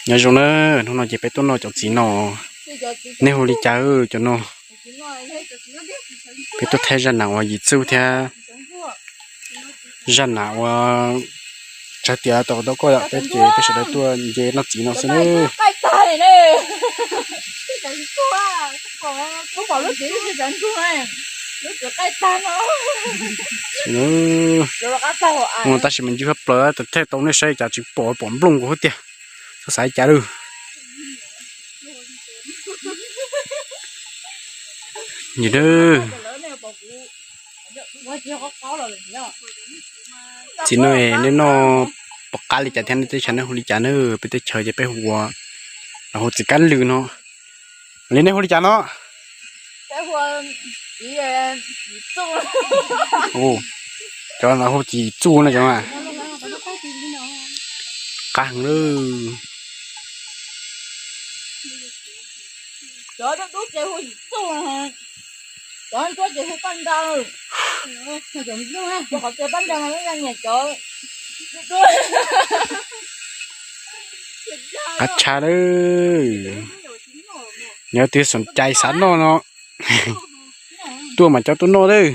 Nyob zoo na, hnub no ces peb tuaj noj cov txiv no, nej hu li cas cov no? Peb tuaj thaij zaj nam uas yim txuj thiab zaj nam uas tsawg tias tau tau koj yom, peb ces peb sawv daws tuaj nce noj txiv no xwb na. Tab sis mas ncig hab plaws, thaij tau nej saib cas tsis pom, pom nplooj nkaus hab tiag. Txhob xav cas lawm. Txiv no nej noj pom qab li cas thiab nej teb chaws nej hu li cas na? Peb teb chaws ces peb hu ua, los hu txiv kab lwm no. Li nej hu li cas no? Cov no hu txiv txuj no cov. Qab heev lawm. Cov dub dub ces hu yim txuj, cov ntsuab ces hu paj nra. Qhov tias paj nra mas peb nyiam cov dub dub. Qab tshaj lawm. Yog leej twg xoom cai xav noj no, tuaj mas coj tuaj noj lawm.